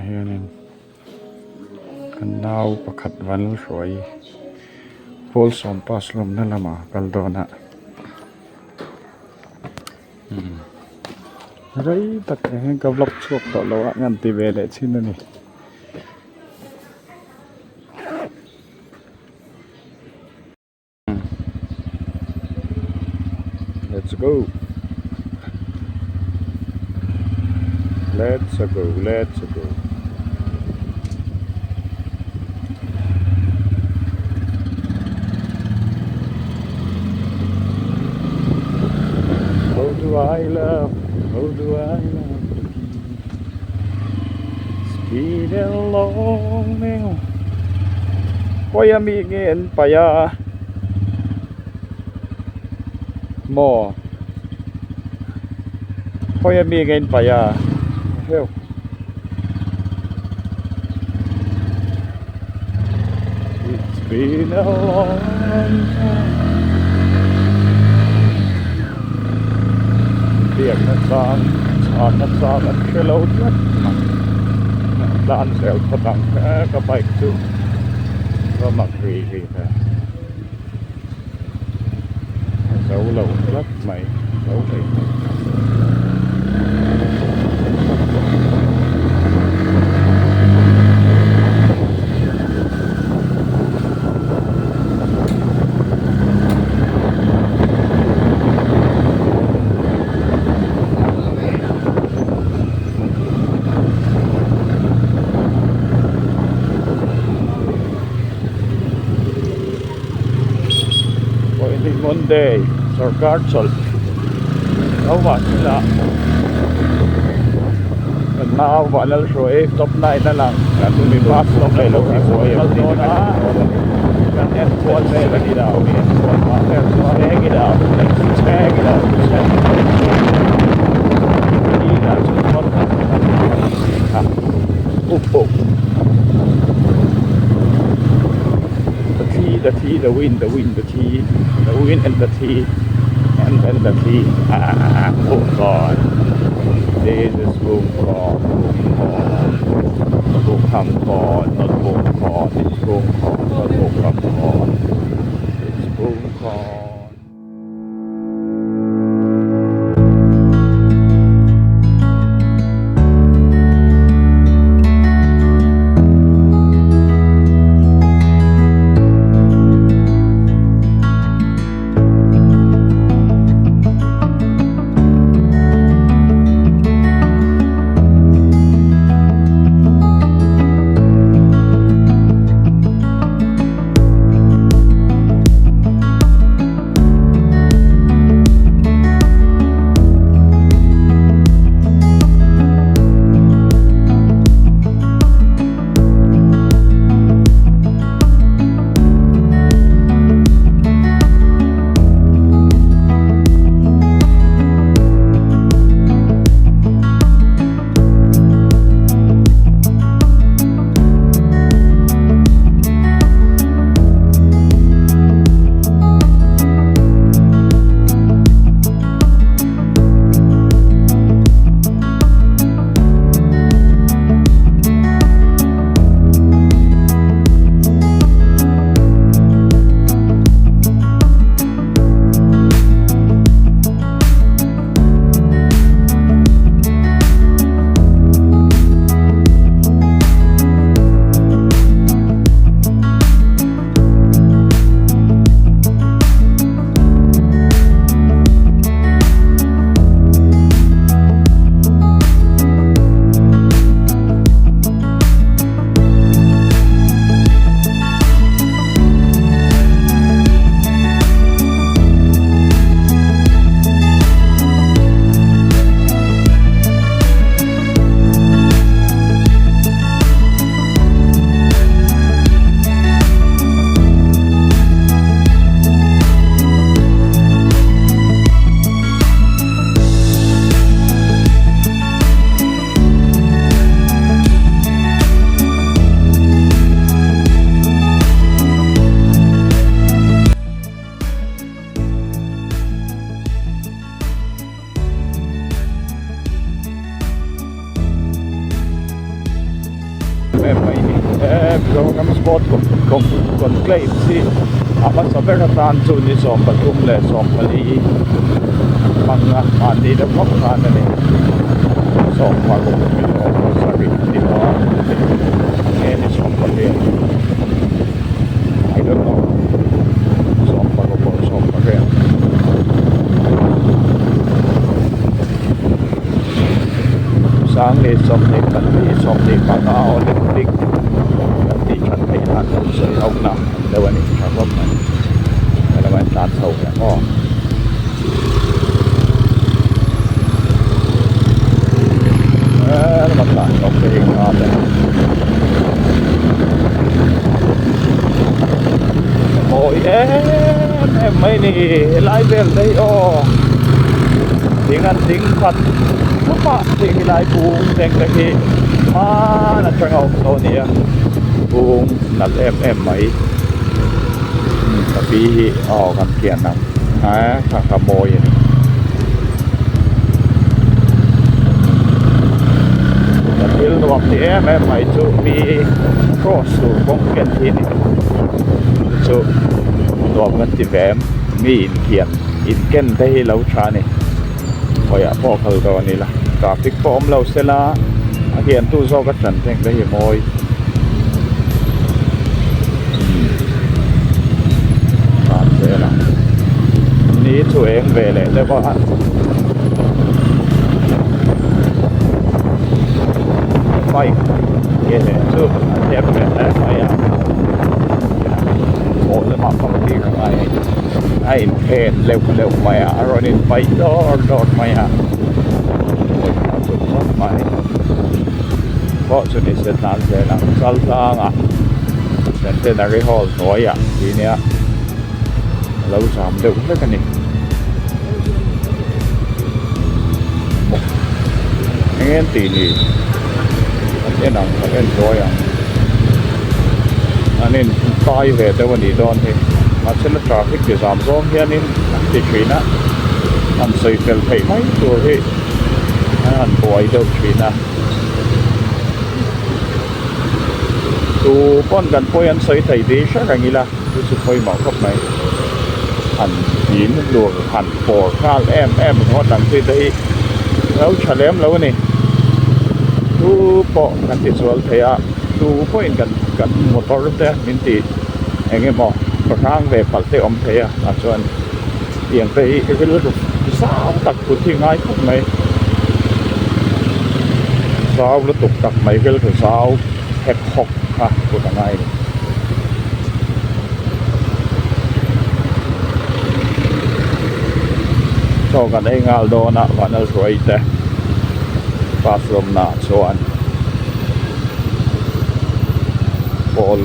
hianin kan nau pakhat Vanlalhruai pawl sawm pass lawmna lamah a kal dawn a umm rei tak ah hian ka vlog chhuak tawh lo a ngan ti ve leh chin a ni. Let's go. Let's go, let's go. How do I love, how do I love It's been a long day. Khawi ami nge an paih a maw khawi ami nge an paih a heuh it's been a long time biakna chang chhana chang an hre lo tlat mai tlan zel phawt ang ka bike chu va mak ri ri ve a zo lo tlat mai zo hlei hlei. Pawih hi Monday sorkar chawlh lo vah thil ah kan nau vah lal hruai top nine a lang bus stop leh lo ti buai em tih te kan en dawn a ni kan en kual vel a ni check it out let's check it out check it out The tea, the tea, the wind, the wind, the tea, the wind and the tea, and then the tea. Ah, oh God. This is Bungkawn, Bungkawn, Bungkamkawn, not Bungkawn, it's Bungkawn, not Bungkamkawn. It's Bungkawn. Conclave hi a hmasa ber atan chu ni 34 hmang a mahni deuh vak khan a ni 16 ni lo 7 ni lo a nge ni 18 I don't know 16 or 18. 24 25 Olympic kan tih that theih nan lo sawi ho na an deuh a ni tha khawp mai helama in tlan chho ve maw. Helama tlan chho te hi nghal e mawi em em mai ni helai vel te hi aw thing an ding khat thup a thing helai bung teng te khi hmaan atanga awm tawh a ni a bung nalh em em mai ka pi hi aw kan kian ang a kha kha mawi a ni. Ka thil nuam ti em em mai chu mi cross tur kawng ken hi a ni chu nuam kan ti ve em mi inkian inken te hi lo tha a ni khawiah pawh kal dawn ila traffic pawh awm lo sela a kiantu zawk a tan thleng te hi mawi. Tan zel ang ni chu eng ve leh deuh a bike ke chu a tlem ve hle mai a haw lamah pawh a tir angai a ni a inphen leuh leuh mai a a rawn inpaih dawr dawr mai a pawisa chu khawp mai. Pawh chu ni se tlan zel ang chal tlangah Centenary Hall hnuaiah tih nia a lo zam deuh hlek a ni. Eng en tih ni an en ang an en hnuai ang an in tai ve deuh a nih dawn hi mahse la traffic ti zam zawng hianin an ti thin a an sawi fel theih mai tur hi an han buai deuh thin a. Tu pawn kan pawi an sawi thei tih hre reng ila chu chu pawimawh khawp mai. Han in lur han pawr nghal em em ringawt ang chi te hi lo tha lem lo a ni. Tu pawh kan ti zual thei a, tu pawhin kan kan motor te min ti eng emaw hrang ve palh te awm thei a tah chuan tiang te hi rilru zau tak put hi ngai khawp mai zau lutuk tak mai rilru zau hek hawk kha put a ngai a ni. Chaw kan ei nghal dawn a Vanlalhruai te classroom naah chuan pawl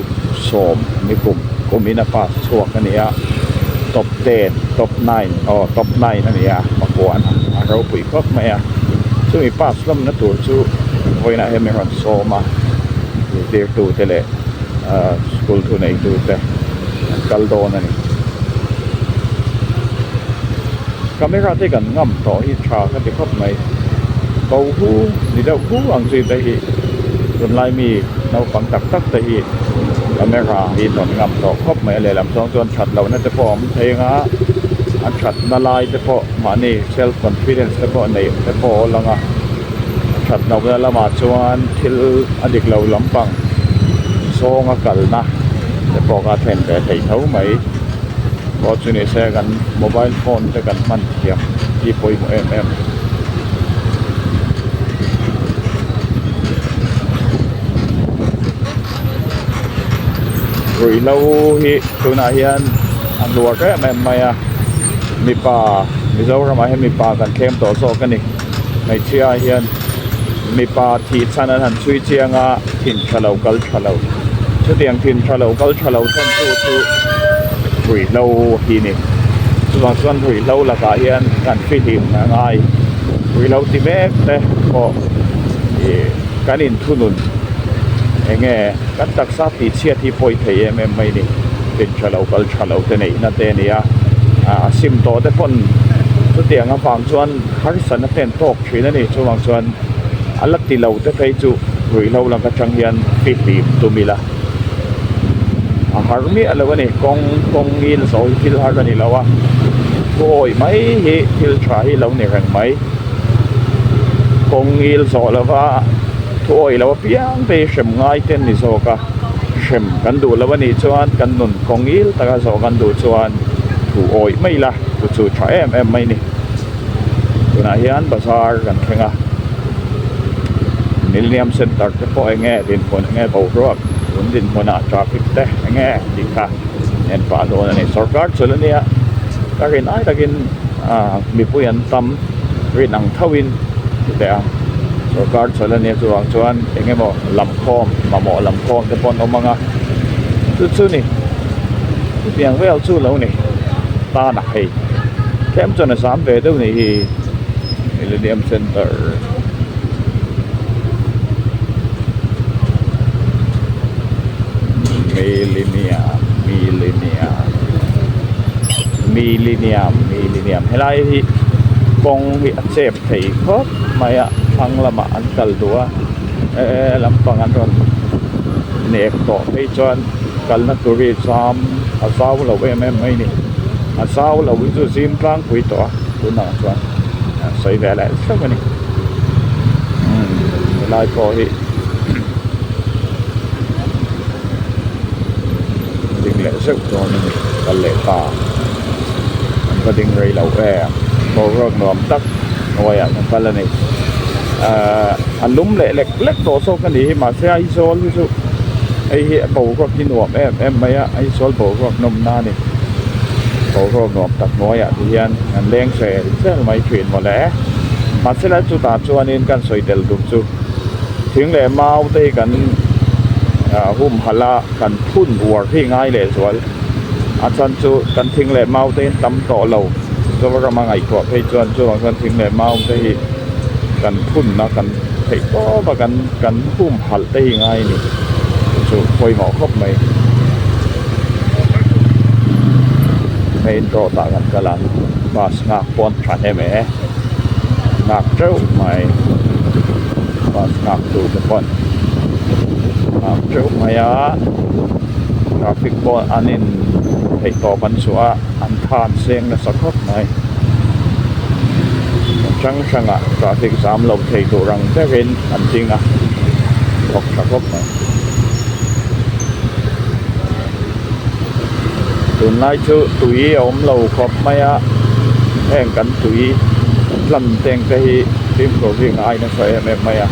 sawm nikum kumin a pass chhuak a ni a. Top ten, top nine aw top nine a ni a pakuan a ropui khawp mai a chumi pass hlawmna tur chu vawiinah hian min rawn sawm a zirtirtu te leh ahh school thu neitu te an kal dawn a ni camera te kan ngam tawh hi tha ka ti khawp mai ko hu ni deuh hu ang chi te hi tunlai mi naupang tak tak te hi camera hi rawn ngam tawh khawp mai a lehlam zawng chuan that lohna te pawh a awm thei ang a a thatna lai te pawh mahni self confidence te pawh neih te pawh a lang a a that lohna lamah chuan thil a dik lo lampang zawnga kalna te pawh kha a thlen ve thei tho mai pawh chu ni se kan mobile phone te kan hman thiam hi pawimawh em em. Ruihhlo hi tunah hian a hluar em em mai a mipa Mizoramah hian mipa kan thlem tawh zawk a ni hmeichhia ah hian mipa thih chhan an han chhui chiang a thin tha lo kal tha lo chutiang thin tha lo kal tha lo chhan chu chu ruihhlo hi a ni chuvang chuan ruihhlo lakah hian kan fihlim a ngai ruihhlo ti mek te pawh ih kan inthunun eng nge kan taksa tih chhiat hi pawi thei em em mai ni tin tha lo kal tha lo te neih na te a ni a a sim tawh te pawn chutiang avang chuan harsatna te an tawk thin a ni chuvang chuan a la ti lo te phei chu ruihhlo lang atang hian fihlim tum ila. har miah lo a ni kawng kawng ngil zo hi thil har a ni lo a thuawih mai hi thil tha hi lo ni reng mai kawng ngil zawh lova thuawih lo apiang te hi hrem ngai te an ni zawk a hrem kan duh lo a nih chuan kan nun kawng ngil taka zawh kan duh chuan thuawih mai ila chu chu tha em em mai a ni tunah hian bazar kan thleng a Millennium Center te pawh eng nge dinhmun eng nge boruak tun dinhmunah traffic te eng nge tih kha en pah dawn a ni sorkar chawlh a nia ka rin ai takin ah mipui an tam rin ang tho in ti teh ang sorkar chawlh a nia chuvang chuan eng emaw lam khawm mamawh lam khawm te pawh an awm ang a chu chu ni chutiang vel chu lo ni tan a hei tlem chuan a zam ve deuh nih hi Millennium Center. Millennium Millennium Millennium Millennium helai hi kawng hi a chep thei khawp mai a thlang lamah an kal duh a eh lampang an rawn nek tawh phei chuan kalna tur hi zam a zau lo em em mai a ni a zau lo hi chu zim tlangpui tawh a tunah chuan sawi ve leh hlauh a ni umm helai pawh hi ding leh zeuh dawn a ni kal leh ta an va ding rei lo em boruak nuam tak hnuaiah kan kal a ni ahh a lum leh lek lek tawh zawk a ni hi mahse Aizawl hi chu hei hi boruak hi nuam em em mai a Aizawl boruak nawmna a ni boruak nuam tak hnuaiah te hian an leng zel zel mai thin mawle mahse lai chutah chuanin kan sawi tel duh chu thing leh mau te hi kan ah humhalh a kan phun uar hi ngai leh zual a chhan chu kan thing leh mau te hi an tam tawh lo Mizoram a ngaihtuah phei chuan chuvang chuan thing leh mau te hi kan phunna kan theih tawp a kan kan humhalh te hi ngai a ni chu chu pawimawh khawp mai main road ah kan kal a bus nghak pawh an tha hnem e nghak teuh mai bus nghak tur te pawn nghak teuh mai a traffic pawh an in theih tawp an chhuah a an tha an seng nasa khawp mai hrang hrang ah traffic zam lo thei tur ang berin an ding a thawk tha khawp mai tunlai chu tui a awm lo khawp mai a heng kan tui tlan teng te hi fimkhur hi ngai nasa em em mai a.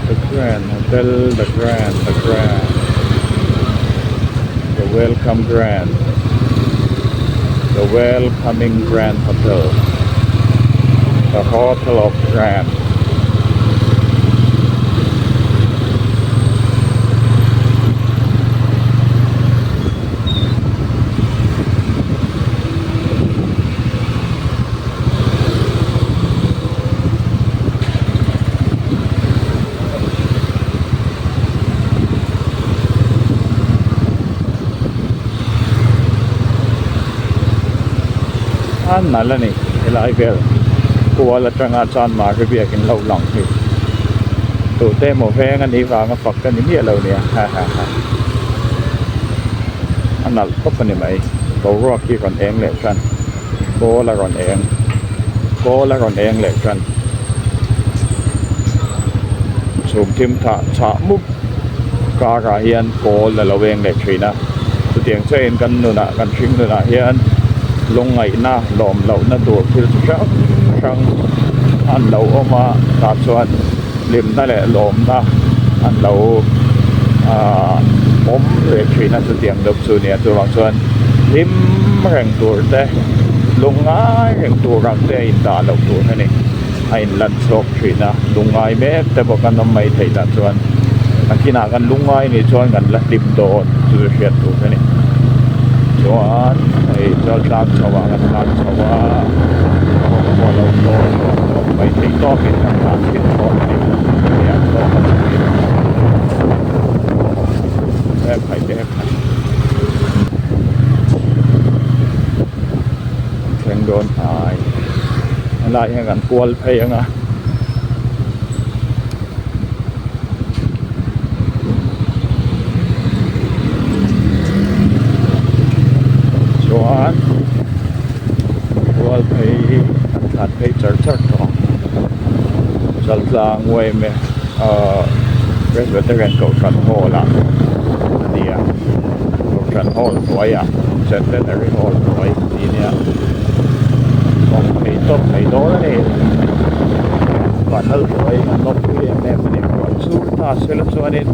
The Grand Hotel The Grand The Grand The Welcome Grand The Welcoming Grand Hotel The Hotel of Grand A nalh a ni helai vel kual atanga chuan mahri biakin lo lang hi tute emaw veng a nih vanga fak ka ni miah lo nia ha ha ha. A nalh khawp a ni mai boruak hi rawn eng leh tan kawl a rawn eng kawl a rawn eng leh tan chhum thim thah chhah mup karah hian kawl a lo eng leh thin a chutiang chiahin kan nunah kan hring nunah hian lungngaihna lawm lohna tur thil chi hrang hrang an lo awm a tah chuan hlimna leh lawmna an lo ahh awm ve thin a chutiang deuh chu nia chuvang chuan hlim reng tur te lungngai reng tur ang te a indah loh tur a ni a inlan chhuak thin a lungngai mek te bawk an awm mai theih lah chuan a kinah kan lungngai nih chuan kan la hlim dawn chu chu hriat tur a ni chuan hei chaltlang chho ah kan tlan chho a kawng pawh a lo tawn tawh mai theih tawkin kan tlan thin tawh a ni dawn hnai helai hian kan kual phei ang a. Chuan kual phei an thlan phei char char tawh ang Chaltlang uaime ahh Presbyterian Kohhran Hall ah a ni a Kohhran Hall hnuaiah Centenary Hall hnuai tih nia kawng phei tawp mai dawn a ni Vanhal hnuai an lawmpui em em a ni ruah chu ta sela chuanin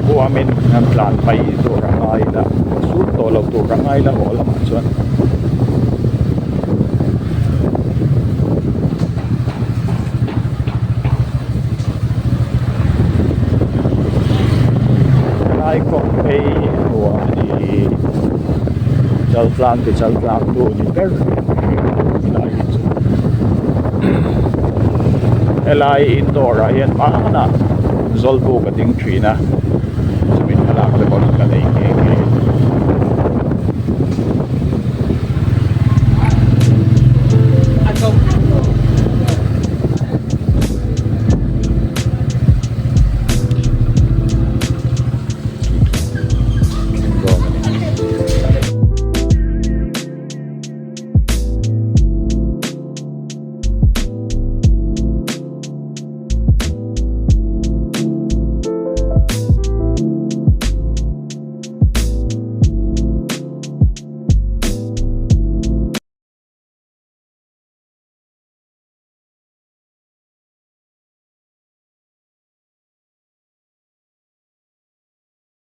buh huamin an tlan mai tur a ngai la sur tawh lo tur a ngai la haw lamah chuan. Helai kawng phei nuam a ni Chaltlang ti chaltlang tu ni ber helai hi chu helai indoor ah hian hmanah zawlbuk a ding thin a chumi thlalak te pawh chu ka nei nghe.